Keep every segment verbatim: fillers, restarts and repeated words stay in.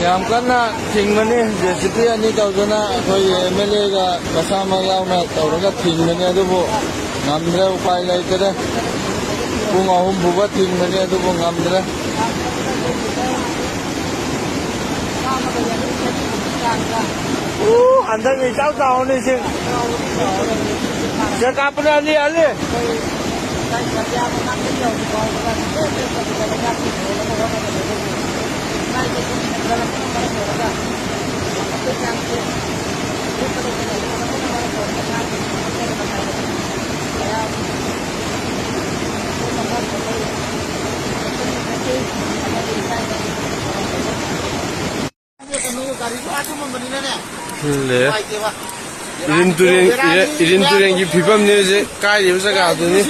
ꯌꯥꯝ ꯀꯟꯅ ꯊꯤꯡꯕꯅꯤ, ꯖꯦ ꯁꯤ ꯄꯤ ꯑꯅꯤ ꯇꯧꯗꯨꯅ ꯑꯩꯈꯣꯏꯒꯤ ꯑꯦꯝ ꯑꯦꯜ ꯑꯦꯒ ꯃꯁꯥꯃꯛ ꯌꯥꯎꯅ ꯇꯧꯔꯒ ꯊꯤꯡꯕꯅꯤ, ꯑꯗꯨꯕꯨ ꯉꯝꯗ꯭ꯔꯦ, ꯎꯄꯥꯏ ꯂꯩꯇ꯭ꯔꯦ꯫ ꯄꯨꯡ ꯑꯍꯨꯝ ꯐꯥꯎꯕ ꯊꯤꯡꯕꯅꯤ, ꯑꯗꯨꯕꯨ ꯉꯝꯗ꯭ꯔꯦ꯫ ꯎ, ꯍꯟꯗꯛꯅ ꯏꯆꯥꯎ ꯆꯥꯎꯅꯤ ꯏꯁꯤꯡ꯫ ꯁꯦ ꯀꯥꯞꯄꯅ ꯑꯂꯤ, ꯑꯂꯤ꯫ ꯂꯦ꯫ ꯏꯔꯤꯜ ꯇꯨꯔꯦꯟ, ꯏꯔꯤꯜ ꯇꯨꯔꯦꯟꯒꯤ ꯐꯤꯕꯝꯅꯤ ꯍꯧꯖꯤꯛ ꯀꯥꯏꯔꯤꯕ ꯖꯒꯥꯗꯨꯅꯤ꯫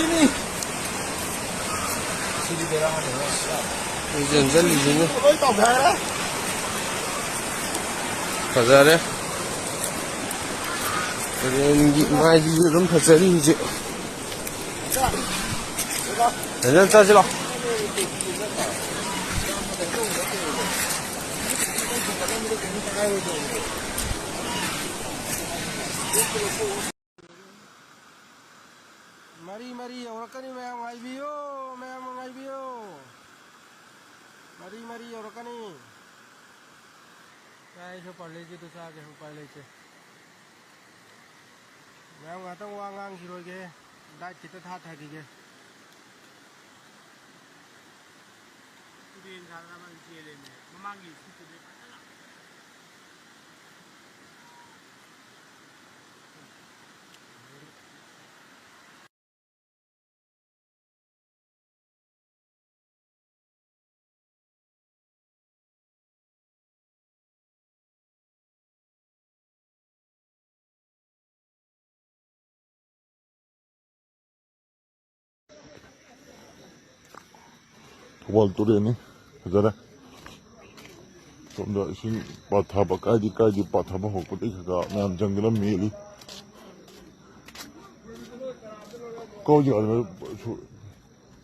ꯆꯦꯟꯁꯤꯜꯂꯤꯁꯤꯅꯤ꯫ ꯐꯖꯔꯦ꯫ ꯇꯨꯔꯦꯟꯒꯤ ꯃꯥꯏꯁꯤꯁꯨ ꯑꯗꯨꯝ ꯐꯖꯔꯤ ꯍꯧꯖꯤꯛ꯫ ꯐꯖꯅ ꯆꯥꯁꯤ ꯂꯥꯎ꯫ ꯃꯔꯤ ꯃꯔꯤ ꯌꯧꯔꯛꯀꯅꯤ, ꯃꯌꯥꯝ ꯉꯥꯏꯕꯤꯌꯨ, ꯃꯌꯥꯝ ꯉꯥꯏꯕꯤꯌꯨ꯫ ꯃꯔꯤ ꯃꯔꯤ ꯌꯧꯔꯛꯀꯅꯤ꯫ ꯆꯥꯏꯁꯨ ꯄꯥꯔꯂꯦꯖꯤꯗꯨ ꯆꯥꯒꯦ, ꯎꯄꯥꯏ ꯂꯩꯇꯦ꯫ ꯃꯌꯥꯝ ꯉꯥꯛꯇꯪ ꯋꯥ ꯉꯥꯡꯈꯤꯔꯣꯏꯒꯦ, ꯂꯥꯏꯠ ꯈꯤꯇ ꯊꯥꯊꯈꯤꯒꯦ꯫ ꯇꯨꯔꯦꯟ ꯁꯥꯗꯅ ꯑꯃ ꯆꯦꯜꯂꯦꯃꯦ, ꯃꯃꯥꯡꯒꯤ ꯏꯁꯤꯡꯗꯨꯗꯤ ꯐꯖꯅ꯫ ꯊꯧꯕꯥꯜ ꯇꯨꯔꯦꯜꯅꯤ, ꯐꯖꯔꯦ꯫ ꯁꯣꯝꯗ ꯏꯁꯤꯡ ꯄꯥꯊꯕ, ꯀꯥꯏꯗꯤ ꯀꯥꯏꯗꯤ ꯄꯥꯊꯕ ꯍꯧꯔꯛꯄꯗꯒꯤ ꯈꯔ ꯈꯔ ꯃꯌꯥꯝ ꯆꯪꯗꯅ ꯃꯦꯠꯂꯤ꯫ ꯀꯧꯖꯤꯛ ꯑꯗꯨꯃꯥꯏꯅ ꯁꯨ-,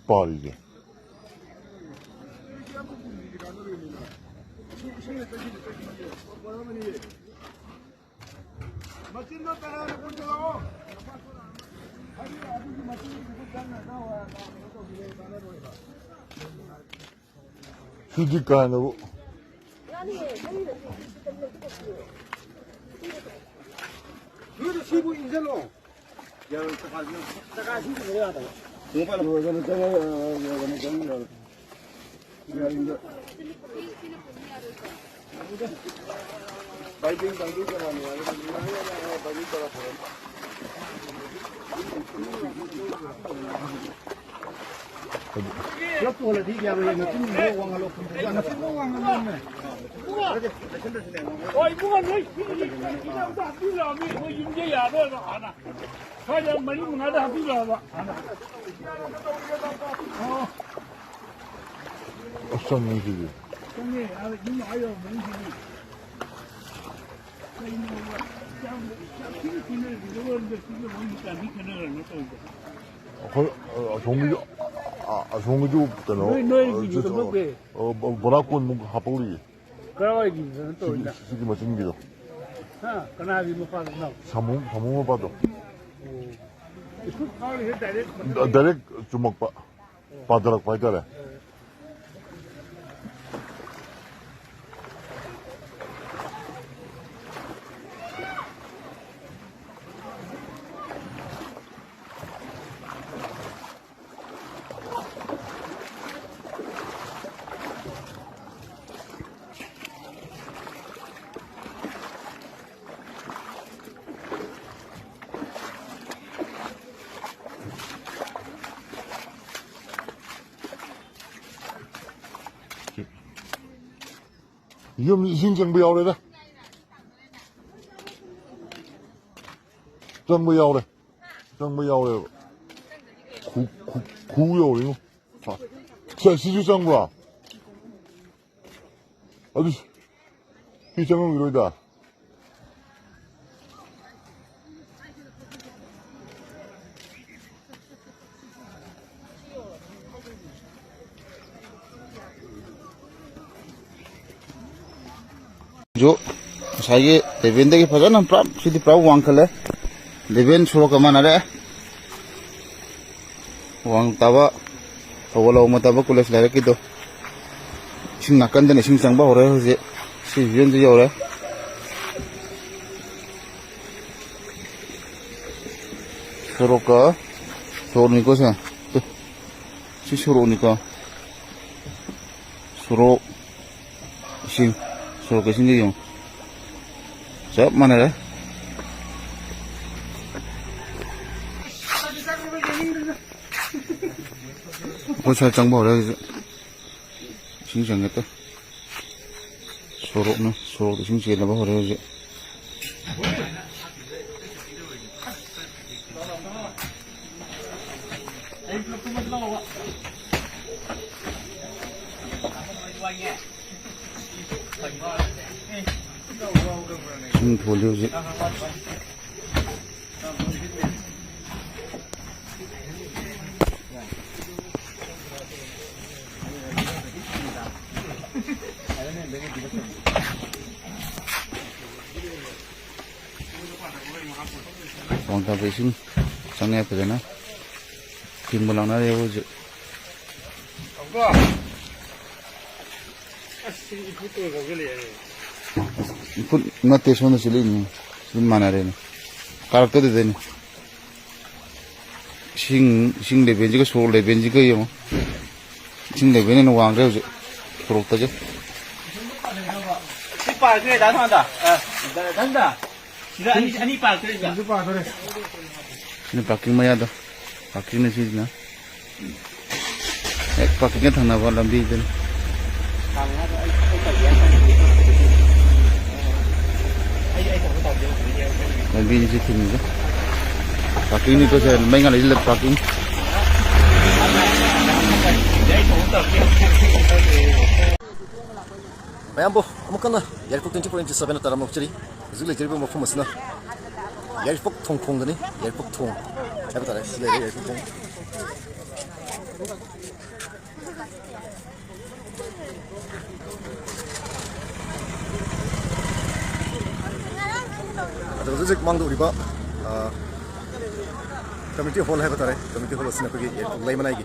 ꯄꯥꯔꯤꯁꯦ꯫ ꯃꯆꯤꯟꯗꯣ ꯇꯔꯥꯗ ꯄꯨꯟꯁꯤꯜꯂꯛꯑꯣ꯫ ꯍꯥꯏꯗꯤ ꯑꯗꯨꯒꯤ ꯃꯆꯤꯟꯗꯨꯁꯨ ꯆꯪꯅ ꯇꯧꯔꯒ ꯀꯩꯅꯣ ꯇꯧꯕꯤꯔꯦ, ꯀꯥꯟꯅꯔꯣꯏꯕ꯫ ꯁꯤꯗꯤ ꯀꯥꯟꯅꯕ꯫ ꯅꯣꯏꯗ ꯁꯤꯕꯨ ꯏꯟꯁꯤꯜꯂꯣ꯫ ꯆꯀꯥ ꯁꯤꯖꯤꯟꯅꯕ ꯌꯥꯗꯕ꯫ ꯄꯨꯂꯞ ꯇꯣꯜꯂꯗꯤ ꯌꯥꯔꯣꯏꯌꯦ, ꯃꯆꯤꯟ ꯈꯔ ꯋꯥꯡꯍꯜꯂꯣ, ꯃꯆꯤꯟ ꯈꯔ ꯋꯥꯡꯍꯜꯂꯣꯅꯦ꯫ ꯍꯣꯏ, ꯏꯕꯨꯡꯉꯣ, ꯅꯣꯏ ꯁꯤꯗꯤ ꯏꯆꯥꯎꯗ ꯍꯥꯞꯄꯤꯔꯛꯑꯕꯅꯤ, ꯃꯣꯏ ꯌꯨꯝꯁꯦ ꯌꯥꯗꯣꯏꯕ ꯍꯥꯟꯅ꯫ ꯁ꯭ꯋꯥꯏꯗ ꯃꯔꯤ ꯃꯉꯥꯗ ꯍꯥꯞꯄꯤꯔꯛꯑꯕ ꯍꯥꯟꯅ꯫ ꯑꯣ꯫ ꯑꯁ, ꯆꯪꯉꯤ ꯁꯤꯗꯤ꯫ ꯆꯪꯉꯦ, ꯑꯥ, ꯌꯨꯝ ꯑꯥ ꯌꯧꯔꯝꯃꯅꯤ ꯁꯤꯗꯤ꯫ ꯀꯩꯅꯣꯕ, ꯌꯥꯝ, ꯌꯥꯝ ꯊꯤꯅ ꯈꯦꯠꯅꯔꯦ, ꯂꯣꯟꯒ ꯁꯤꯒ ꯃꯣꯏꯒꯤ ꯀꯌꯥꯝ ꯊꯤ ꯈꯦꯠꯅꯔꯝꯅꯣ ꯇꯧꯔꯤꯁꯦ꯫ ꯑꯩꯈꯣꯏ, ꯑ, ꯑꯁꯣꯝꯒꯤ, ꯑ, ꯑꯁꯣꯝꯒꯤꯁꯨ ꯀꯩꯅꯣ, ꯅꯣꯏ, ꯅꯣꯏꯒꯤꯁꯨ ꯑ, ꯀꯝꯗꯧꯒꯦ? ꯑ, ꯕ-, ꯕꯣꯔꯥ ꯀꯣꯟꯃꯨꯛ ꯍꯥꯞꯄꯧꯔꯤꯌꯦ꯫ ꯀꯔꯥꯏꯋꯥꯏꯒꯤꯗꯅꯣ ꯁꯤꯒꯤ, ꯇꯧꯔꯤꯅ? ꯁꯤꯒꯤ ꯃꯆꯤꯟꯒꯤꯗꯣ꯫ ꯍꯥ? ꯀꯅꯥꯒꯤ ꯃꯄꯥꯗꯅꯣ? ꯁꯥꯃꯨ, ꯁꯥꯃꯨ ꯃꯄꯥꯗꯣ꯫ ꯑꯣ꯫ ꯏꯐꯨꯠ ꯐꯥꯎꯔꯤꯁꯦ direct ꯗ-, direct ꯆꯨꯝꯃꯛꯄ꯫ ꯄꯥꯊꯔꯛꯄ ꯍꯥꯏꯇꯥꯔꯦ꯫ ꯌꯨꯝ ꯏꯁꯤꯡ ꯆꯪꯕ ꯌꯥꯎꯔꯦꯗ꯫ ꯆꯪꯕ ꯌꯥꯎꯔꯦ꯫ ꯆꯪꯕ ꯌꯥꯎꯔꯦꯕ꯫ ꯈꯨ, ꯈꯨ, ꯈꯨ ꯌꯧꯔꯦꯉꯣ꯫ ꯁꯦ, ꯁꯤꯁꯨ ꯆꯪꯕ꯭ꯔꯣ? ꯑꯗꯨ ꯁꯤ ꯆꯪꯉꯝꯈꯤꯔꯣꯏꯗ꯫ ꯉꯁꯥꯏꯒꯤ ꯂꯦꯚꯦꯟꯗꯒꯤ ꯐꯖꯅ ꯄꯨꯔꯥ, ꯁꯤꯗꯤ ꯄꯨꯔꯥ ꯋꯥꯡꯈꯠꯂꯦ꯫ ꯂꯦꯚꯦꯟ ꯁꯣꯔꯣꯛꯀ ꯃꯥꯟꯅꯔꯦ꯫ ꯋꯥꯡ ꯇꯥꯕ, ꯊꯧꯒꯜ ꯍꯧꯕ ꯇꯥꯕ ꯀꯣꯂꯦꯖ ꯂꯩꯔꯛꯀꯤꯗꯣ꯫ ꯏꯁꯤꯡ ꯅꯥꯀꯟꯗꯅ ꯏꯁꯤꯡ ꯆꯪꯕ ꯍꯧꯔꯦ ꯍꯧꯖꯤꯛ꯫ ꯁꯤ ꯚꯤꯖꯟꯁꯨ ꯌꯧꯔꯦ꯫ ꯁꯣꯔꯣꯛꯀ, ꯁꯣꯔꯣꯛꯅꯤꯀꯣ ꯁꯦ꯫ ꯇꯨ꯫ ꯁꯤ ꯁꯣꯔꯣꯛꯅꯤꯀꯣ꯫ ꯁꯣꯔꯣꯛ꯫ ꯏꯁꯤꯡ, ꯁꯣꯔꯣꯛꯀ ꯏꯁꯤꯡꯒ ꯌꯦꯡꯉꯨ꯫ ꯆꯞ ꯃꯥꯟꯅꯔꯦ꯫ ꯑꯩꯈꯣꯏ ꯁ꯭ꯋꯥꯏ ꯆꯪꯕ ꯍꯧꯔꯦ ꯍꯧꯖꯤꯛ꯫ ꯏꯁꯤꯡ ꯆꯪꯒꯦ ꯇꯧ꯫ ꯁꯣꯔꯣꯛꯅ, ꯁꯣꯔꯣꯛꯇ ꯏꯁꯤꯡ ꯆꯦꯟꯅꯕ ꯍꯧꯔꯦ ꯍꯧꯖꯤꯛ꯫ ꯏꯁꯤꯡ ꯊꯣꯜꯂꯤ ꯍꯧꯖꯤꯛ꯫ ꯋꯥꯡꯊꯕ ꯏꯁꯤꯡ ꯆꯪꯉꯦ ꯐꯖꯅ꯫ ꯊꯤꯡꯕ ꯂꯥꯛꯅꯔꯦ ꯍꯧꯖꯤꯛ꯫ ꯑꯁ, ꯁꯤ ꯏꯐꯨꯠꯇ ꯑꯣꯏꯅ ꯉꯥꯎꯁꯤꯜꯂꯛꯑꯦꯅꯦ꯫ ꯏꯐꯨꯠ ꯅꯠꯇꯦ, ꯁꯣꯝꯗ ꯆꯦꯜꯂꯛꯏꯅꯤ꯫ ꯑꯗꯨꯝ ꯃꯥꯟꯅꯔꯦꯅꯦ꯫ ꯀꯥꯔꯛꯇꯗꯨꯗꯩꯅꯦ꯫ ꯏꯁꯤꯡ, ꯏꯁꯤꯡ ꯂꯦꯚꯦꯜꯁꯤꯒ ꯁꯣꯔꯣꯛ ꯂꯦꯚꯦꯜꯁꯤꯒ ꯌꯦꯡꯉꯣ꯫ ꯏꯁꯤꯡ ꯂꯦꯚꯦꯜ ꯍꯦꯟꯅ ꯋꯥꯡꯈ꯭ꯔꯦ ꯍꯧꯖꯤꯛ ꯁꯣꯔꯣꯛꯇꯒꯤ꯫ ꯁꯤ ꯄꯥꯔꯛꯁꯦ ꯗꯥ ꯊꯥꯗ꯫ ꯑ, ꯗꯥ, ꯗꯥ ꯊꯥꯗ꯫ ꯁꯤꯗ ꯑꯅꯤ, ꯑꯅꯤ ꯄꯥꯔꯛꯇꯣꯏꯅꯦ ꯁꯤꯗ꯫ ꯁꯤꯁꯨ ꯄꯥꯔꯛꯇꯣꯔꯦ꯫ ꯁꯤꯅ ꯄꯥꯔꯀꯤꯡ ꯃꯌꯥꯗꯣ꯫ ꯄꯥꯔꯀꯤꯡꯅ ꯁꯤꯁꯤꯅ꯫ ꯍꯦꯛ ꯄꯥꯔꯀꯤꯡꯒ ꯊꯪꯅꯕ ꯂꯝꯕꯤꯗꯨꯅꯤ꯫ ꯂꯝꯕꯤꯅꯤ ꯁꯤ ꯊꯤꯡꯉꯤꯁꯦ꯫ ꯄꯥꯔꯀꯤꯡꯅꯤꯀꯣ ꯁꯦ, ꯃꯩ ꯉꯥꯜꯂꯛꯏꯁꯦ ꯄꯥꯔꯀꯤꯡ꯫ ꯃꯌꯥꯝꯕꯨ ꯑꯃꯨꯛ ꯍꯟꯅ ꯌꯥꯏꯔꯤꯄꯣꯛ twenty four into seven ꯇꯔꯥꯝꯅ ꯑꯣꯛꯆꯔꯤ꯫ ꯍꯧꯖꯤꯛ ꯂꯩꯖꯔꯤꯕ ꯃꯐꯝ ꯑꯁꯤꯅ ꯌꯥꯏꯔꯤꯄꯣꯛ ꯊꯣꯡꯈꯣꯡꯗꯅꯤ꯫ ꯌꯥꯏꯔꯤꯄꯣꯛ ꯊꯣꯡ ꯍꯥꯏꯕ ꯇꯥꯔꯦ꯫ ꯁꯤ ꯂꯩꯔꯦ ꯌꯥꯏꯔꯤꯄꯣꯛ ꯊꯣꯡ꯫ ꯑꯗꯣ ꯍꯧꯖꯤꯛ ꯍꯧꯖꯤꯛ ꯃꯥꯡꯗ ꯎꯔꯤꯕ, ꯑ, community hall ꯍꯥꯏꯕ ꯇꯥꯔꯦ꯫ Community hall ꯑꯁꯤꯅ ꯑꯩꯈꯣꯏꯒꯤ ꯂꯩꯃꯅꯥꯏꯒꯤ,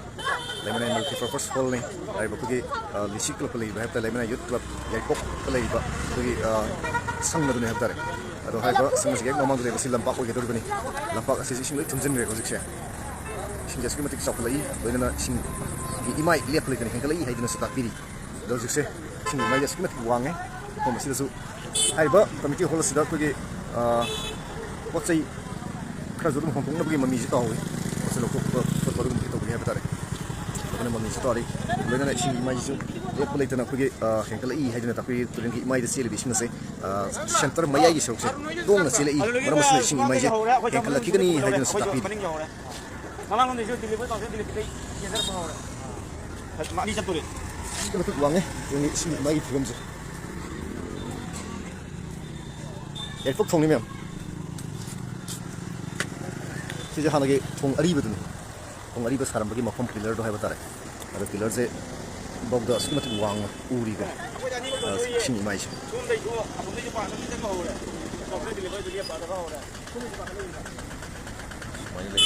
ꯂꯩꯃꯅꯥꯏ multi purpose hallꯅꯤ꯫ ꯍꯥꯏꯔꯤꯕ ꯑꯩꯈꯣꯏꯒꯤ, ꯑ, ꯂꯤꯁꯤ ꯀ꯭ꯂꯕꯀ ꯂꯩꯔꯤꯕ ꯍꯥꯏꯕ ꯇꯥꯔꯦ, ꯂꯩꯃꯅꯥꯏ youth club ꯌꯥꯏꯄꯣꯛꯇ ꯂꯩꯔꯤꯕ ꯑꯩꯈꯣꯏꯒꯤ, ꯑ, ꯁꯪ ꯑꯗꯨꯅꯤ ꯍꯥꯏꯕ ꯇꯥꯔꯦ꯫ ꯑꯗꯣ ꯍꯥꯏꯔꯤꯕ ꯁꯪ ꯑꯁꯤꯒꯤ ꯍꯦꯛ ꯃꯃꯥꯡꯗ ꯂꯩꯕꯁꯤ ꯂꯝꯄꯥꯛ ꯑꯣꯏꯒꯗꯧꯔꯤꯕꯅꯤ꯫ ꯂꯝꯄꯥꯛ ꯑꯁꯤꯁꯨ ꯏꯁꯤꯡ ꯂꯣꯏ ꯊꯨꯝꯖꯤꯟꯈ꯭ꯔꯦ ꯍꯧꯖꯤꯛꯁꯦ꯫ ꯏꯁꯤꯡꯁꯦ ꯑꯁꯨꯛꯀꯤ ꯃꯇꯤꯛ ꯆꯥꯎꯈꯠꯂꯛꯏ, ꯂꯣꯏꯅꯅ ꯏꯁꯤꯡꯒꯤ ꯏꯃꯥꯏ ꯂꯦꯞꯄ ꯂꯩꯇꯅ ꯍꯦꯟꯒꯠꯂꯛꯏ ꯍꯥꯏꯗꯨꯅꯁꯨ ꯇꯥꯛꯄꯤꯔꯤ꯫ ꯑꯗꯣ ꯍꯧꯖꯤꯛꯁꯦ ꯏꯁꯤꯡꯒꯤ ꯏꯃꯥꯏꯁꯦ ꯑꯁꯨꯛꯀꯤ ꯃꯇꯤꯛ ꯋꯥꯡꯉꯦ꯫ ꯃꯐꯝ ꯑꯁꯤꯗꯁꯨ ꯍꯥꯏꯔꯤꯕ community hall ꯑꯁꯤꯗ ꯑꯩꯈꯣꯏꯒꯤ, ꯑ, ꯄꯣꯠ ꯆꯩ ꯈꯔꯁꯨ ꯑꯗꯨꯝ ꯍꯣꯟꯗꯣꯛꯅꯕꯒꯤ ꯃꯃꯤꯁꯨ ꯇꯥꯍꯧꯋꯤ꯫ ꯄꯣꯠ ꯆꯩ ꯂꯧꯊꯣꯛꯄ ꯈꯣꯠꯄ ꯑꯗꯨꯒꯨꯝꯕꯒꯤ ꯇꯧꯕꯅꯤ ꯍꯥꯏꯕ ꯇꯥꯔꯦ꯫ ꯑꯗꯨꯅ ꯃꯃꯤꯁꯨ ꯇꯥꯔꯤ꯫ ꯂꯣꯏꯅꯅ ꯏꯁꯤꯡꯒꯤ ꯏꯃꯥꯏꯁꯤꯁꯨ ꯂꯦꯞꯄ ꯂꯩꯇꯅ ꯑꯩꯈꯣꯏꯒꯤ, ꯑ, ꯍꯦꯟꯒꯠꯂꯛꯏ ꯍꯥꯏꯗꯨꯅ ꯇꯥꯛꯄꯤ꯫ ꯇꯨꯔꯦꯜꯒꯤ ꯏꯃꯥꯏꯗ ꯆꯦꯜꯂꯤꯕ ꯏꯁꯤꯡ ꯑꯁꯦ, ꯑ, centre ꯃꯌꯥꯏꯒꯤ ꯁꯔꯨꯛꯁꯦ ꯇꯣꯡꯅ ꯆꯦꯜꯂꯛꯏ꯫ ꯃꯔꯝ ꯑꯁꯤꯅ ꯏꯁꯤꯡ ꯏꯃꯥꯏꯁꯦ ꯍꯦꯟꯒꯠꯂꯛꯈꯤꯒꯅꯤ ꯍꯥꯏꯗꯨꯅꯁꯨ ꯇꯥꯛꯄꯤꯔꯤ꯫ ꯃꯃꯥꯡꯂꯣꯝꯗꯩꯁꯨ delivery ꯇꯧꯁꯦ, delivery ꯆꯦꯟꯊꯔꯛꯄ ꯍꯧꯔꯦ꯫ ꯑꯅꯤ ꯆꯠꯇꯣꯔꯦ꯫ ꯑꯁꯨꯛꯀꯤ ꯃꯇꯤꯛ ꯋꯥꯡꯉꯦ ꯇꯨꯔꯦꯜꯒꯤ ꯏꯁꯤꯡ ꯏꯃꯥꯏꯒꯤ ꯐꯤꯕꯝꯁꯦ꯫ ꯌꯥꯏꯔꯤꯄꯣꯛ ꯊꯣꯡꯅꯤ ꯃꯌꯥꯝ꯫ ꯁꯤꯁꯦ ꯍꯥꯟꯅꯒꯤ ꯊꯣꯡ ꯑꯔꯤꯕꯗꯨꯅꯤ꯫ ꯊꯣꯡ ꯑꯔꯤꯕ ꯁꯥꯔꯝꯕꯒꯤ ꯃꯐꯝ pillarꯗꯣ ꯍꯥꯏꯕ ꯇꯥꯔꯦ꯫ ꯑꯗꯣ pillarꯁꯦ ꯐꯥꯎꯗ ꯑꯁꯨꯛꯀꯤ ꯃꯇꯤꯛ ꯋꯥꯡꯅ ꯎꯔꯤꯀꯣ꯫ ꯑ, ꯏꯁꯤꯡ ꯏꯃꯥꯏꯁꯦ꯫ ꯁꯣꯝꯗꯩꯁꯨ, ꯑꯁꯣꯝꯗꯩꯁꯨ ꯄꯥꯟ ꯑꯗꯨꯝ ꯆꯠꯄ ꯍꯧꯔꯦ꯫ ꯁꯣꯝꯗꯩ deliveryꯗꯨ ꯂꯦꯞꯄ ꯍꯧꯔꯦ꯫ ꯁꯨꯃꯥꯏꯅ ꯂꯩ꯫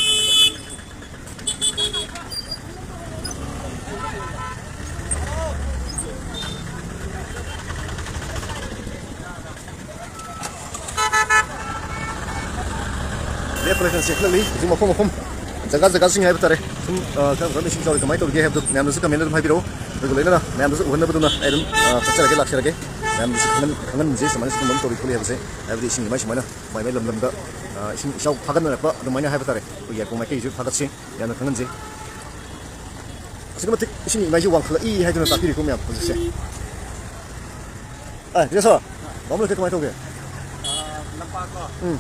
ꯂꯦꯞꯄ ꯂꯩꯇꯅ ꯆꯦꯟꯈꯠꯂꯛꯂꯤ꯫ ꯍꯧꯖꯤꯛ ꯃꯐꯝ ꯃꯐꯝ, ꯖꯒꯥ ꯖꯒꯥꯁꯤꯡ ꯍꯥꯏꯕ ꯇꯥꯔꯦ꯫ ꯁꯨꯝ, ꯑ, ꯀꯔꯝ ꯀꯔꯝꯕ ꯏꯁꯤꯡ ꯆꯥꯎꯔꯤ, ꯀꯃꯥꯏꯅ ꯇꯧꯔꯤꯒꯦ ꯍꯥꯏꯕꯗꯨ ꯃꯌꯥꯝꯅꯁꯨ commentꯗ ꯑꯗꯨꯝ ꯍꯥꯏꯕꯤꯔꯛꯑꯣ꯫ ꯑꯗꯨꯒ ꯂꯣꯏꯅꯅ ꯃꯌꯥꯝꯗꯁꯨ ꯎꯍꯟꯅꯕꯗꯨꯅ ꯑꯩ ꯑꯗꯨꯝ, ꯑ, ꯆꯠꯆꯔꯒꯦ, ꯂꯥꯛꯆꯔꯒꯦ꯫ ꯃꯌꯥꯝꯗꯁꯨ ꯈꯪꯍꯟ-, ꯈꯪꯍꯟꯁꯦ ꯁꯨꯃꯥꯏꯅ ꯁꯤꯒꯨꯝꯕ ꯑꯃ ꯇꯧꯔꯤ ꯈꯣꯠꯂꯤ ꯍꯥꯏꯕꯁꯦ꯫ ꯍꯥꯏꯕꯗꯤ ꯏꯁꯤꯡ ꯏꯃꯥꯏ ꯁꯨꯃꯥꯏꯅ ꯃꯥꯏ ꯃꯥꯏ ꯂꯝ ꯂꯝꯗ, ꯑ, ꯏꯁꯤꯡ ꯏꯆꯥꯎ ꯐꯥꯒꯠꯅꯔꯛꯄ ꯑꯗꯨꯃꯥꯏꯅ ꯍꯥꯏꯕ ꯇꯥꯔꯦ꯫ ꯑꯩꯈꯣꯏ ꯌꯥꯏꯄꯣꯛ ꯃꯥꯏꯀꯩꯒꯤꯁꯨ ꯊꯥꯒꯠꯁꯤ, ꯌꯥꯝꯅ ꯈꯪꯍꯟꯁꯤ꯫ ꯑꯁꯨꯛꯀꯤ ꯃꯇꯤꯛ ꯏꯁꯤꯡ ꯏꯃꯥꯏꯁꯤ ꯋꯥꯡꯈꯠꯂꯛꯏ ꯍꯥꯏꯗꯨꯅ ꯇꯥꯛꯄꯤꯔꯤꯀꯣ ꯃꯌꯥꯝ ꯍꯧꯖꯤꯛꯁꯦ꯫ ꯑ, ꯖꯦꯁꯣ, ꯕꯥꯃꯣꯟ ꯂꯩꯀꯥꯏ ꯀꯃꯥꯏꯅ ꯇꯧꯒꯦ? ꯑ, ꯂꯝꯄꯥꯛꯇꯣ ꯎꯝ꯫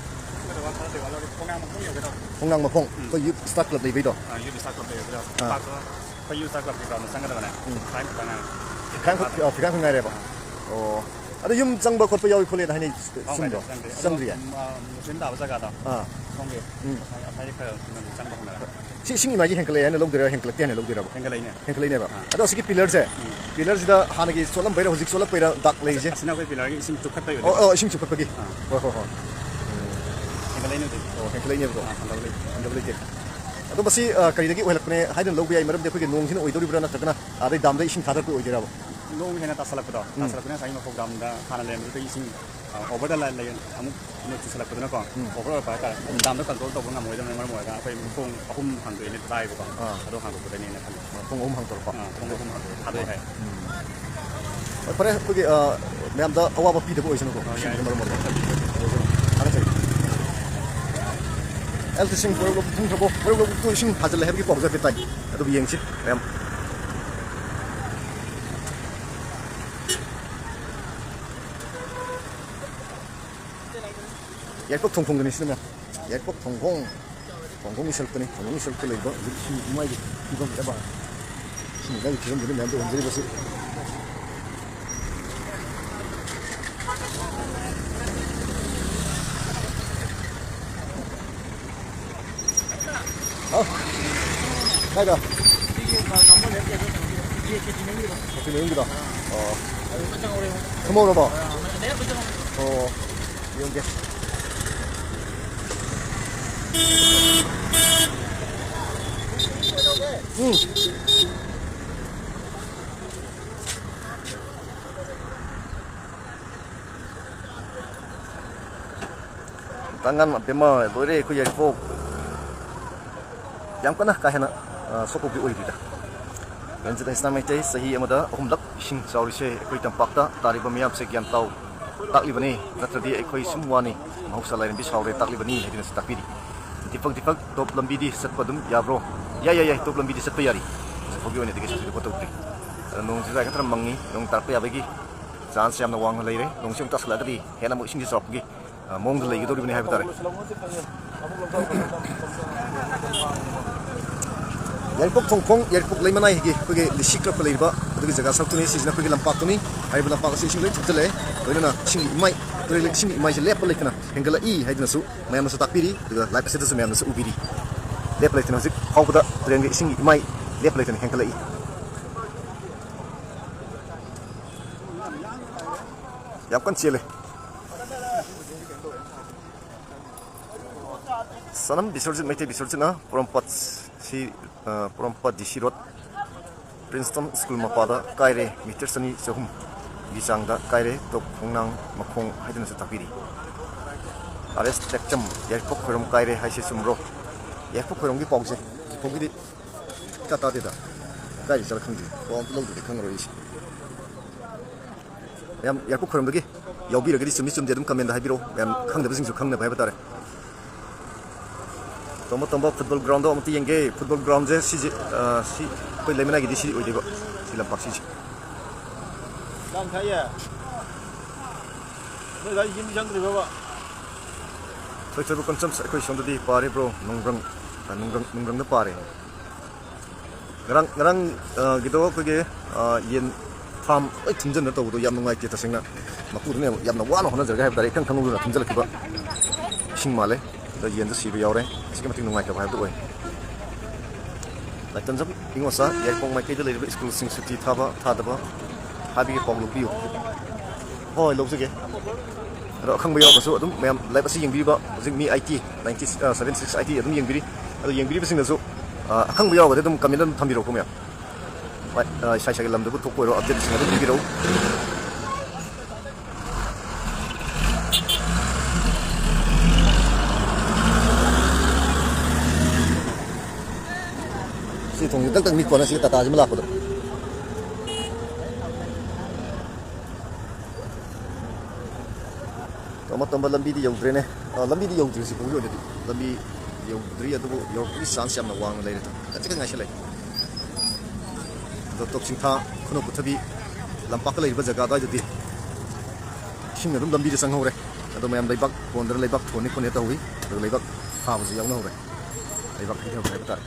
ꯈꯔ ꯋꯥ-, ꯈꯔ ꯂꯩꯕ ꯂꯧꯔꯦ꯫ ꯈꯣꯡꯅꯥꯡ ꯃꯈꯣꯡ ꯌꯧꯒꯦ ꯇꯧꯔꯦ꯫ ꯈꯣꯡꯅꯥꯡ ꯃꯈꯣꯡ, ꯎꯝ꯫ ꯑꯩꯈꯣꯏ youth staff club ꯂꯩꯕꯩꯗꯣ? ꯑ, youth staff club ꯂꯩꯕꯗꯣ꯫ ꯑ꯫ ꯂꯝꯄꯥꯛꯇꯣ ꯑꯩꯈꯣꯏ youth staff clubꯀꯤ groundꯗ ꯆꯪꯒꯗꯕꯅꯦ꯫ ꯎꯝ꯫ ꯐꯥꯏꯟ ꯈꯛꯇ ꯉꯥꯏꯔꯦ꯫ ꯐꯤꯈꯥ ꯈꯛ, ꯑ, ꯐꯤꯈꯥ ꯈꯛ ꯉꯥꯏꯔꯦꯕ? ꯑ꯫ ꯑꯣ꯫ ꯑꯗꯣ ꯌꯨꯝ ꯆꯪꯕ ꯈꯣꯠꯄ ꯌꯥꯎꯏ ꯈꯣꯠꯂꯦꯅ ꯍꯥꯏꯅꯩ, ꯑꯣ, ꯆꯨꯝꯕ꯭ꯔꯣ? ꯆꯪꯗ꯭ꯔꯤ꯫ ꯑꯗꯣ, ꯆꯪꯗ꯭ꯔꯤꯌꯦ? ꯎꯝ, ꯑ, ꯃꯨꯁꯂꯤꯝ ꯇꯥꯕ ꯖꯒꯥꯗꯣ꯫ ꯑꯥ꯫ ꯁꯣꯝꯒꯤ꯫ ꯎꯝ꯫ ꯑꯁꯥꯏ, ꯑꯁꯥꯏꯗꯤ ꯈꯔ ꯆꯪꯕ ꯍꯧꯅꯔꯦ꯫ ꯁꯤ ꯏꯁꯤꯡ ꯏꯃꯥꯏꯁꯦ ꯍꯦꯟꯒꯠꯂꯛꯑꯦ ꯍꯥꯏꯅ ꯂꯧꯗꯣꯏꯔꯥ, ꯍꯦꯟꯒꯠꯂꯛꯇꯦ ꯍꯥꯏꯅ ꯂꯧꯗꯣꯏꯔꯕ? ꯍꯦꯟꯒꯠꯂꯛꯏꯅꯦ꯫ ꯍꯦꯟꯒꯠꯂꯛꯏꯅꯦꯕ꯫ ꯑꯥ꯫ ꯑꯗꯣ ꯑꯁꯤꯒꯤ pillarꯁꯦ, ꯎꯝ꯫ Pillarꯁꯤꯗ ꯍꯥꯟꯅꯒꯤ ꯆꯣꯠꯂꯝꯕꯩꯔꯥ ꯍꯧꯖꯤꯛ ꯆꯣꯠꯂꯛꯄꯩꯔꯥ ꯗꯥꯛ ꯂꯩꯔꯤꯁꯦ? ꯑꯁꯤꯅ ꯑꯩꯈꯣꯏ pillarꯒꯤ ꯏꯁꯤꯡ ꯆꯨꯞꯈꯠꯄꯩ ꯑꯣ, ꯑꯣꯏꯗꯣꯏꯅꯦ꯫ ꯑꯣ, ꯏꯁꯤꯡ ꯆꯨꯞꯈꯠꯄꯒꯤ? ꯑꯥ꯫ ꯍꯣꯏ, ꯍꯣꯏ, ꯍꯣꯏ꯫ ꯎꯝ꯫ ꯍꯦꯟꯒꯠꯂꯛꯏꯅꯦ ꯍꯧꯖꯤꯛ꯫ ꯑꯣ, ꯍꯦꯟꯒꯠꯂꯛꯏꯅꯦꯕꯀꯣ? ꯑꯥ, ꯍꯟꯊꯕ ꯂꯩꯇꯦ꯫ ꯍꯟꯊꯕ ꯂꯩꯇꯦ꯫ ꯑꯗꯣ ꯃꯁꯤ, ꯑ, ꯀꯔꯤꯗꯒꯤ ꯑꯣꯏꯍꯜꯂꯛꯄꯅꯦ ꯍꯥꯏꯗꯅ ꯂꯧꯕ ꯌꯥꯏ? ꯃꯔꯝꯗꯤ ꯑꯩꯈꯣꯏꯒꯤ ꯅꯣꯡꯁꯤꯅ ꯑꯣꯏꯗꯧꯔꯤꯕ꯭ꯔꯥ, ꯅꯠꯇ꯭ꯔꯒꯅ ꯑꯗꯩ ꯗꯥꯝꯗ ꯏꯁꯤꯡ ꯊꯥꯗꯔꯛꯄ ꯑꯣꯏꯗꯣꯏꯔꯕ? ꯅꯣꯡ ꯍꯦꯟꯅ ꯇꯥꯁꯜꯂꯛꯄꯗꯣ, ꯎꯝ꯫ ꯇꯥꯁꯜꯂꯛꯄꯅ ꯉꯁꯥꯏ ꯃꯈꯣꯛ ꯗꯥꯝꯗ ꯍꯥꯟꯅ ꯂꯩꯔꯝꯕꯗꯨꯗꯒꯤ ꯏꯁꯤꯡ, ꯑ, overꯗ ꯂꯩ-, ꯂꯩ-, ꯑꯃꯨꯛ ꯅꯣꯡ ꯆꯨꯁꯜꯂꯛꯄꯗꯨꯅꯀꯣ, ꯎꯝ꯫ Over ꯑꯣꯏꯔꯛꯄ ꯍꯥꯏꯇꯥꯔꯦ꯫ ꯎꯝ꯫ ꯗꯥꯝꯗ control ꯇꯧꯕ ꯉꯝꯃꯣꯏꯗꯕꯅ ꯃꯔꯝ ꯑꯣꯏꯔꯒ ꯑꯩꯈꯣꯏ ꯊꯣꯡ ꯑꯍꯨꯝ ꯍꯥꯡꯗꯣꯛꯑꯦꯅ ꯇꯥꯏꯕꯀꯣ꯫ ꯑꯥ꯫ ꯑꯗꯣ ꯍꯥꯡꯗꯣꯛꯄꯗꯅꯦꯅ ꯈꯜꯂꯤ꯫ ꯑꯥ, ꯊꯣꯡ ꯑꯍꯨꯝ ꯍꯥꯡꯗꯣꯔꯛꯄ꯫ ꯑꯥ, ꯊꯣꯡ ꯑꯍꯨꯝ ꯍꯥꯡꯗꯣꯛꯑꯦ, ꯊꯥꯗꯣꯛꯑꯦ ꯍꯥꯏ꯫ ꯎꯝ꯫ ꯍꯣꯏ, ꯐꯔꯦ, ꯑꯩꯈꯣꯏꯒꯤ, ꯑ, ꯃꯌꯥꯝꯗ ꯑꯋꯥꯕ ꯄꯤꯗꯕ ꯑꯣꯏꯁꯅꯨꯀꯣ꯫ ꯑꯥ, ꯌꯥꯏ꯫ ꯏꯁꯤꯡꯁꯤꯅ ꯃꯔꯝ ꯑꯣꯏꯔꯒ꯫ ꯊꯥꯒꯠꯆꯔꯤ꯫ ꯑꯦꯜ ꯇꯤ ꯁꯤꯡ ꯋꯥꯏꯔꯨꯛ ꯂꯧꯕꯨꯛ ꯊꯨꯝꯈ꯭ꯔꯕꯣ? ꯋꯥꯏꯔꯨꯛ ꯂꯧꯕꯨꯛꯇꯨ ꯏꯁꯤꯡ ꯐꯥꯖꯤꯜꯂꯦ ꯍꯥꯏꯕꯒꯤ ꯄꯥꯎꯁꯦ ꯍꯥꯏꯐꯦꯠ ꯇꯥꯏ꯫ ꯑꯗꯨꯕꯨ ꯌꯦꯡꯁꯤ ꯃꯌꯥꯝ꯫ ꯌꯥꯏꯄꯣꯛ ꯊꯣꯡꯈꯣꯡꯗꯅꯤ ꯁꯤꯅ ꯃꯌꯥꯝ꯫ ꯌꯥꯏꯄꯣꯛ ꯊꯣꯡꯈꯣꯡ꯫ ꯊꯣꯡꯈꯣꯡꯒꯤ ꯁꯔꯨꯛꯇꯅꯤ꯫ ꯊꯣꯡꯈꯣꯡꯒꯤ ꯁꯔꯨꯛꯇ ꯂꯩꯕ ꯍꯧꯖꯤꯛ ꯏꯁꯤꯡ ꯏꯃꯥꯏꯒꯤ ꯐꯤꯕꯝ ꯑꯦꯕ꯫ ꯏꯁꯤꯡ ꯏꯃꯥꯏꯒꯤ ꯐꯤꯕꯝꯗꯨꯅꯤ ꯃꯌꯥꯝꯗ ꯎꯍꯟꯖꯔꯤꯕꯁꯤ꯫ ꯍꯥꯎ꯫ ꯀꯥꯏꯗ? ꯁꯤꯒꯤ ꯕꯥ-, ꯕꯥꯃꯣꯟ ꯂꯩꯔꯛ ꯀꯩꯅꯣ, ꯁꯤ ꯃꯌꯨꯝꯒꯤꯗꯣ꯫ ꯑꯣ꯫ ꯊꯨꯝꯍꯧꯔꯕꯣ? ꯑꯣ꯫ ꯌꯦꯡꯒꯦ꯫ ꯎꯝ꯫ ꯇꯥꯡꯉꯥꯟ ꯑꯕꯦꯝꯃ, ꯂꯣꯏꯔꯦ ꯑꯩꯈꯣꯏ ꯌꯥꯏꯔꯤꯄꯣꯛ꯫ ꯌꯥꯝ ꯀꯟꯅ ꯀꯥ ꯍꯦꯟꯅ, ꯑ, ꯁꯣꯛꯄꯕꯨꯗꯤ ꯑꯣꯏꯗ꯭ꯔꯤꯗ꯫ ꯔꯟꯖꯤꯠ ꯍꯩꯁꯅꯥꯝ ꯃꯩꯇꯩ, ꯆꯍꯤ ꯑꯃꯗ ꯑꯍꯨꯝꯂꯛ ꯏꯁꯤꯡ ꯆꯥꯎꯔꯤꯁꯦ ꯑꯩꯈꯣꯏ ꯇꯝꯄꯥꯛꯇ ꯇꯥꯔꯤꯕ ꯃꯤꯌꯥꯝꯁꯦ ꯒ꯭ꯌꯥꯟ ꯇꯥꯎ ꯇꯥꯛꯂꯤꯕꯅꯤ, ꯅꯠꯇ꯭ꯔꯗꯤ ꯑꯩꯈꯣꯏ ꯁꯨꯝ ꯋꯥꯅꯤ, ꯃꯍꯧꯁꯥ ꯂꯥꯏꯔꯦꯝꯕꯤ ꯁꯥꯎꯔꯦ ꯇꯥꯛꯂꯤꯕꯅꯤ ꯍꯥꯏꯗꯨꯅꯁꯨ ꯇꯥꯛꯄꯤꯔꯤ꯫ ꯗꯤꯄꯛ, ꯗꯤꯄꯛ, ꯇꯣꯞ ꯂꯝꯕꯤꯗꯤ ꯆꯠꯄ ꯑꯗꯨꯝ ꯌꯥꯕ꯭ꯔꯣ? ꯌꯥꯏ, ꯌꯥꯏ, ꯌꯥꯏ, ꯇꯣꯞ ꯂꯝꯕꯤꯗꯤ ꯆꯠꯄ ꯌꯥꯔꯤ꯫ ꯍꯧꯖꯤꯛ ꯐꯥꯎꯒꯤ ꯑꯣꯏꯅꯗꯤ ꯀꯩꯁꯨ ꯊꯣꯏꯗꯣꯛꯄ ꯇꯧꯗ꯭ꯔꯤ꯫ ꯑꯗꯣ ꯅꯣꯡꯁꯤꯁꯨ ꯈꯔ ꯃꯪꯉꯤ, ꯅꯣꯡ ꯇꯥꯔꯛꯄ ꯌꯥꯕꯒꯤ ꯆꯥꯟꯁ ꯌꯥꯝꯅ ꯋꯥꯡꯅ ꯂꯩꯔꯦ꯫ ꯅꯣꯡꯁꯤ ꯑꯃꯨꯛ ꯇꯥꯁꯜꯂꯛꯑꯒꯗꯤ ꯍꯦꯟꯅ ꯑꯃꯨꯛ ꯏꯁꯤꯡꯁꯤ ꯆꯥꯎꯔꯛꯄꯒꯤ, ꯑ, ꯃꯑꯣꯡꯗ ꯂꯩꯒꯗꯧꯔꯤꯕꯅꯤ ꯍꯥꯏꯕ ꯇꯥꯔꯦ꯫ ꯌꯥꯏꯔꯤꯄꯣꯛ ꯊꯣꯡꯈꯣꯡ, ꯌꯥꯏꯔꯤꯄꯣꯛ ꯂꯩꯃꯅꯥꯏꯒꯤ ꯑꯩꯈꯣꯏꯒꯤ ꯂꯤꯁꯤ ꯀ꯭ꯂꯕꯀ ꯂꯩꯔꯤꯕ ꯑꯗꯨꯒꯤ ꯖꯒꯥ ꯁꯔꯨꯛꯇꯨꯅꯤ꯫ ꯁꯤꯁꯤꯅ ꯑꯩꯈꯣꯏꯒꯤ ꯂꯝꯄꯥꯛꯇꯨꯅꯤ꯫ ꯍꯥꯏꯔꯤꯕ ꯂꯝꯄꯥꯛ ꯑꯁꯤ ꯏꯁꯤꯡ ꯂꯣꯏ ꯊꯨꯝꯖꯤꯜꯂꯛꯑꯦ꯫ ꯂꯣꯏꯅꯅ ꯏꯁꯤꯡꯒꯤ ꯏꯃꯥꯏ, ꯇꯨꯔꯦꯜꯒꯤ ꯏꯁꯤꯡꯒꯤ ꯏꯃꯥꯏꯁꯦ ꯂꯦꯞꯄ ꯂꯩꯇꯅ ꯍꯦꯟꯒꯠꯂꯛꯏ ꯍꯥꯏꯗꯨꯅꯁꯨ ꯃꯌꯥꯝꯅꯁꯨ ꯇꯥꯛꯄꯤꯔꯤ꯫ ꯑꯗꯨꯒ live ꯑꯁꯤꯗꯁꯨ ꯃꯌꯥꯝꯅꯁꯨ ꯎꯕꯤꯔꯤ꯫ ꯂꯦꯞꯄ ꯂꯩꯇꯅ ꯍꯧꯖꯤꯛ ꯐꯥꯎꯕꯗ ꯇꯨꯔꯦꯜꯒꯤ ꯏꯁꯤꯡꯒꯤ ꯏꯃꯥꯏ ꯂꯦꯞꯄ ꯂꯩꯇꯅ ꯍꯦꯟꯒꯠꯂꯛꯏ꯫ ꯌꯥꯝ ꯀꯟꯅ ꯆꯦꯜꯂꯦ꯫ ꯁꯅꯝ ꯕꯤꯁ꯭ꯋꯔꯖꯤꯠ, ꯃꯩꯇꯩ ꯕꯤꯁ꯭ꯋꯔꯖꯤꯠꯅ ꯄꯣꯔꯣꯝꯄꯥꯠ ꯁꯤ, ꯑ, ꯄꯣꯔꯣꯝꯄꯥꯠ ꯗꯤ ꯁꯤ ꯔꯣꯗ, ꯄ꯭ꯔꯤꯟꯁꯇꯟ ꯁ꯭ꯀꯨꯜ ꯃꯄꯥꯗ ꯀꯥꯏꯔꯦ, ꯃꯤꯇꯔ ꯆꯅꯤ ꯆꯍꯨꯝꯒꯤ ꯆꯥꯡꯗ ꯀꯥꯏꯔꯦ꯫ ꯇꯣꯞ ꯈꯣꯡꯅꯥꯡ ꯃꯈꯣꯡ ꯍꯥꯏꯗꯨꯅꯁꯨ ꯇꯥꯛꯄꯤꯔꯤ꯫ ꯑꯥꯔ ꯑꯦꯁ ꯇꯦꯛꯆꯝ, ꯌꯥꯏꯔꯤꯄꯣꯛ ꯈꯣꯏꯔꯝ ꯀꯥꯏꯔꯦ ꯍꯥꯏꯁꯦ ꯆꯨꯝꯕ꯭ꯔꯣ? ꯌꯥꯏꯔꯤꯄꯣꯛ ꯈꯣꯏꯔꯝꯒꯤ ꯄꯥꯎꯁꯦ ꯍꯧꯖꯤꯛꯐꯥꯎꯒꯤꯗꯤ ꯏꯇꯥ ꯇꯥꯗꯦꯗ꯫ ꯀꯥꯏꯔꯤ ꯆꯠꯂ ꯈꯪꯗꯦ꯫ ꯄꯥꯎ ꯑꯝꯇ ꯂꯧꯗ꯭ꯔꯗꯤ ꯈꯪꯉꯔꯣꯏ ꯑꯩꯁꯦ꯫ ꯃꯌꯥꯝ ꯌꯥꯏꯔꯤꯄꯣꯛ ꯈꯣꯏꯔꯝꯗꯒꯤ ꯌꯥꯎꯕꯤꯔꯒꯗꯤ ꯆꯨꯝꯃꯤ ꯆꯨꯝꯗꯦ ꯑꯗꯨꯝ ꯀꯃꯦꯟꯗ ꯍꯥꯏꯕꯤꯔꯛꯑꯣ꯫ ꯃꯌꯥꯝ ꯈꯪꯗꯕꯁꯤꯡꯁꯨ ꯈꯪꯅꯕ ꯍꯥꯏꯕ ꯇꯥꯔꯦ꯫ ꯇꯣꯝꯕ ꯇꯣꯝꯕ ꯐꯨꯠꯕꯣꯜ ꯒ꯭ꯔꯥꯎꯟꯗꯣ ꯑꯃꯨꯛꯇ ꯌꯦꯡꯒꯦ꯫ ꯐꯨꯠꯕꯣꯜ ꯒ꯭ꯔꯥꯎꯟꯁꯦ ꯁꯤꯁꯦ, ꯑ, ꯁꯤ ꯑꯩꯈꯣꯏ ꯂꯩꯃꯅꯥꯏꯒꯤꯗꯤ ꯁꯤ ꯑꯣꯏꯗꯣꯏꯕ, ꯁꯤ ꯂꯝꯄꯥꯛꯁꯤꯁꯦ꯫ ꯂꯥꯡꯊꯥꯏꯌꯦ꯫ ꯅꯣꯏ ꯑꯗꯥꯏ ꯌꯨꯝ ꯆꯪꯗ꯭ꯔꯤꯕꯕ? ꯊꯣꯏꯊꯣꯏꯕ ꯀꯟꯁꯝꯁ ꯑꯩꯈꯣꯏ ꯁꯣꯝꯗꯗꯤ ꯄꯥꯔꯦ ꯕ꯭ꯔꯣ, ꯅꯨꯡꯒ꯭ꯔꯪ, ꯑ, ꯅꯨꯡꯒ꯭ꯔꯪ, ꯅꯨꯡꯒ꯭ꯔꯪꯗ ꯄꯥꯔꯦ꯫ ꯉꯔꯥꯡ, ꯉꯔꯥꯡ, ꯑ, ꯒꯤꯗꯣ ꯑꯩꯈꯣꯏꯒꯤ, ꯑ, ꯌꯦꯟ ꯐꯥꯝ ꯂꯣꯏ ꯊꯨꯝꯖꯤꯟꯗꯅ ꯇꯧꯕꯗꯣ ꯌꯥꯝ ꯅꯨꯡꯉꯥꯏꯇꯦ ꯇꯁꯦꯡꯅ꯫ ꯃꯄꯨꯗꯨꯅ ꯌꯥꯝ, ꯌꯥꯝꯅ ꯋꯥꯅ ꯍꯣꯠꯅꯖꯔꯒ ꯍꯥꯏꯕ ꯇꯥꯔꯦ, ꯏꯈꯪ ꯈꯪꯍꯧꯗꯅ ꯊꯨꯝꯖꯤꯜꯂꯛꯈꯤꯕ ꯏꯁꯤꯡ ꯃꯥꯜꯂꯦ꯫ ꯑꯗ ꯌꯦꯟꯁꯨ ꯁꯤꯕ ꯌꯥꯎꯔꯦ꯫ ꯑꯁꯨꯛꯀꯤ ꯃꯇꯤꯛ ꯅꯨꯡꯉꯥꯏꯇꯕ ꯍꯥꯏꯕꯗꯨ ꯑꯣꯏ꯫ ꯂꯥꯏꯇꯟꯖꯝ ꯏꯉꯣꯆꯥ, ꯌꯥꯏꯔꯤꯄꯣꯛ ꯃꯥꯏꯀꯩꯗ ꯂꯩꯔꯤꯕ ꯁ꯭ꯀꯨꯜꯁꯤꯡ ꯁꯨꯇꯤ ꯊꯥꯕ ꯊꯥꯗꯕ ꯍꯥꯏꯕꯒꯤ ꯄꯥꯎ ꯂꯧꯕꯤꯌꯨ꯫ ꯍꯣꯏ, ꯂꯧꯖꯒꯦ꯫ ꯑꯗꯣ ꯑꯈꯪꯕ ꯌꯥꯎꯔꯒꯁꯨ ꯑꯗꯨꯝ ꯃꯌꯥꯝ ꯂꯥꯏꯚ ꯑꯁꯤ ꯌꯦꯡꯕꯤꯔꯤꯕ ꯍꯧꯖꯤꯛ ꯃꯤ ꯑꯥꯏꯇꯤ, ꯅꯥꯏꯟꯇꯤ, ꯑ, ꯁꯚꯦꯟ ꯁꯤꯛꯁ ꯑꯥꯏꯇꯤ ꯑꯗꯨꯝ ꯌꯦꯡꯕꯤꯔꯤ꯫ ꯑꯗꯣ ꯌꯦꯡꯕꯤꯔꯤꯕꯁꯤꯡꯅꯁꯨ, ꯑ, ꯑꯈꯪꯕ ꯌꯥꯎꯔꯒꯗꯤ ꯑꯗꯨꯝ ꯀꯃꯦꯟ ꯑꯗꯨꯝ ꯊꯝꯕꯤꯔꯛꯎꯀꯣ ꯃꯌꯥꯝ꯫ ꯍꯣꯏ, ꯑ, ꯏꯁꯥ ꯏꯁꯥꯒꯤ ꯂꯝꯗꯕꯨ ꯊꯣꯛꯄ ꯑꯣꯏꯔꯣ, ꯑꯞꯗꯦꯠꯁꯤꯡ ꯑꯗꯨꯝ ꯄꯤꯕꯤꯔꯛꯎ꯫ ꯁꯤ ꯊꯣꯡꯁꯤ ꯇꯛ ꯇꯛ ꯅꯤꯛꯄ ꯅꯠꯇ꯭ꯔꯣ, ꯁꯤ ꯇꯥꯇꯥꯁꯤꯃ ꯂꯥꯛꯄꯗꯣ꯫ ꯇꯝꯕ ꯇꯝꯕ ꯂꯝꯕꯤꯗꯤ ꯌꯧꯗ꯭ꯔꯦꯅꯦ꯫ ꯑ, ꯂꯝꯕꯤꯗꯤ ꯌꯧꯗ꯭ꯔꯤ ꯍꯧꯖꯤꯛ ꯐꯥꯎꯒꯤ ꯑꯣꯏꯅꯗꯤ꯫ ꯂꯝꯕꯤ ꯌꯧꯗ꯭ꯔꯤ, ꯑꯗꯨꯕꯨ ꯌꯧꯔꯛꯄꯒꯤ ꯆꯥꯟꯁ ꯌꯥꯝꯅ ꯋꯥꯡꯅ ꯂꯩꯔꯦ꯫ ꯈꯖꯤꯛ ꯈꯛ ꯉꯥꯏꯁꯜꯂꯛꯑꯦ꯫ ꯑꯗꯣ ꯇꯣꯞ ꯆꯤꯡꯊꯥ, ꯈꯨꯅꯧ ꯄꯨꯊꯕꯤ ꯂꯝꯄꯥꯛꯇ ꯂꯩꯔꯤꯕ ꯖꯒꯥ ꯑꯗꯨꯋꯥꯏꯗꯗꯤ ꯏꯁꯤꯡ ꯑꯗꯨꯝ ꯂꯝꯕꯤꯗ ꯆꯪꯍꯧꯔꯦ꯫ ꯑꯗꯣ ꯃꯌꯥꯝ ꯂꯩꯕꯥꯛ ꯍꯣꯟꯗꯅ ꯂꯩꯕꯥꯛ ꯊꯣꯟꯅꯤ ꯈꯣꯠꯅꯤ ꯇꯧꯏ꯫ ꯑꯗꯣ ꯂꯩꯕꯥꯛ ꯊꯥꯕꯁꯨ ꯌꯥꯎꯅꯍꯧꯔꯦ꯫ ꯂꯩꯕꯥꯛ ꯍꯩꯊꯕ ꯍꯥꯏꯕ ꯇꯥꯔꯦ꯫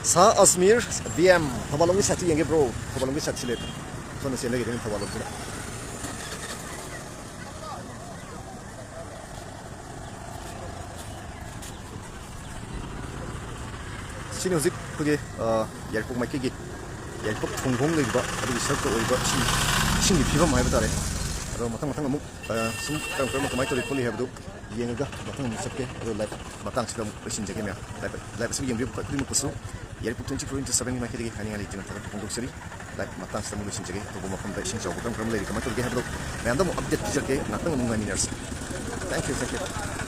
ꯁꯥ ꯑꯁꯃꯤꯔ ꯕꯤ ꯑꯦꯝ, ꯊꯧꯕꯥꯜꯂꯣꯝꯒꯤ ꯁꯥꯏꯠꯁꯤ ꯌꯦꯡꯒꯦ ꯕ꯭ꯔꯣ꯫ ꯊꯧꯕꯥꯜꯂꯣꯝꯒꯤ ꯁꯥꯏꯠꯁꯤ ꯂꯩ꯫ ꯁꯣꯝꯗ ꯆꯦꯟꯊꯈꯤꯗꯣꯏꯅꯤ ꯊꯧꯕꯥꯜꯂꯣꯝꯁꯤꯗ꯫ ꯁꯤꯅꯤ ꯍꯧꯖꯤꯛ ꯑꯩꯈꯣꯏꯒꯤ, ꯑ, ꯌꯥꯏꯔꯤꯄꯣꯛ ꯃꯥꯏꯀꯩꯒꯤ ꯌꯥꯏꯔꯤꯄꯣꯛ ꯊꯣꯡꯈꯣꯡ ꯂꯩꯔꯤꯕ ꯑꯗꯨꯒꯤ ꯁꯔꯨꯛꯇ ꯑꯣꯏꯔꯤꯕ ꯏꯁꯤꯡ, ꯏꯁꯤꯡꯒꯤ ꯐꯤꯕꯝ ꯍꯥꯏꯕ ꯇꯥꯔꯦ꯫ ꯑꯗꯣ ꯃꯊꯪ ꯃꯊꯪ ꯑꯃꯨꯛ, ꯑ, ꯁꯨꯝ ꯀꯔꯝ ꯀꯔꯝꯕ ꯀꯃꯥꯏꯅ ꯇꯧꯔꯤ ꯈꯣꯠꯂꯤ ꯍꯥꯏꯕꯗꯨ ꯌꯦꯡꯉꯒ ꯃꯊꯪ ꯑꯃꯨꯛ ꯆꯠꯀꯦ꯫ ꯑꯗꯣ live ꯃꯇꯥꯡꯁꯤꯗ ꯑꯃꯨꯛ ꯂꯣꯏꯁꯤꯟꯖꯒꯦ ꯃꯌꯥꯝ꯫ Live, live ꯑꯁꯤ ꯌꯦꯡꯕꯤꯔꯤꯕ ꯈꯨꯗꯤꯡꯃꯛꯄꯨꯁꯨ ꯌꯥꯏꯔꯤꯄꯣꯛ twenty four into seven ꯒꯤ ꯃꯥꯏꯀꯩꯗꯒꯤ ꯍꯥꯏꯅꯤꯡꯉꯥꯏ ꯂꯩꯇꯅ ꯊꯥꯒꯠꯄ ꯐꯣꯡꯗꯣꯛꯆꯔꯤ꯫ Live ꯃꯇꯥꯡꯁꯤꯗ ꯑꯃꯨꯛ ꯂꯣꯏꯁꯤꯟꯖꯒꯦ꯫ ꯑꯇꯣꯞꯄ ꯃꯐꯝꯗ ꯏꯁꯤꯡ ꯆꯥꯎꯕ ꯀꯔꯝ ꯀꯔꯝꯕ ꯂꯩꯔꯤ, ꯀꯃꯥꯏꯅ ꯇꯧꯔꯤꯒꯦ ꯍꯥꯏꯕꯗꯣ ꯃꯌꯥꯝꯗ ꯑꯃꯨꯛ update ꯄꯤꯖꯔꯛꯀꯦ꯫ ꯉꯥꯛꯇꯪ ꯑꯃꯨꯛ ꯉꯥꯏꯃꯤꯟꯅꯔꯁꯤ꯫ Thank you, thank you꯫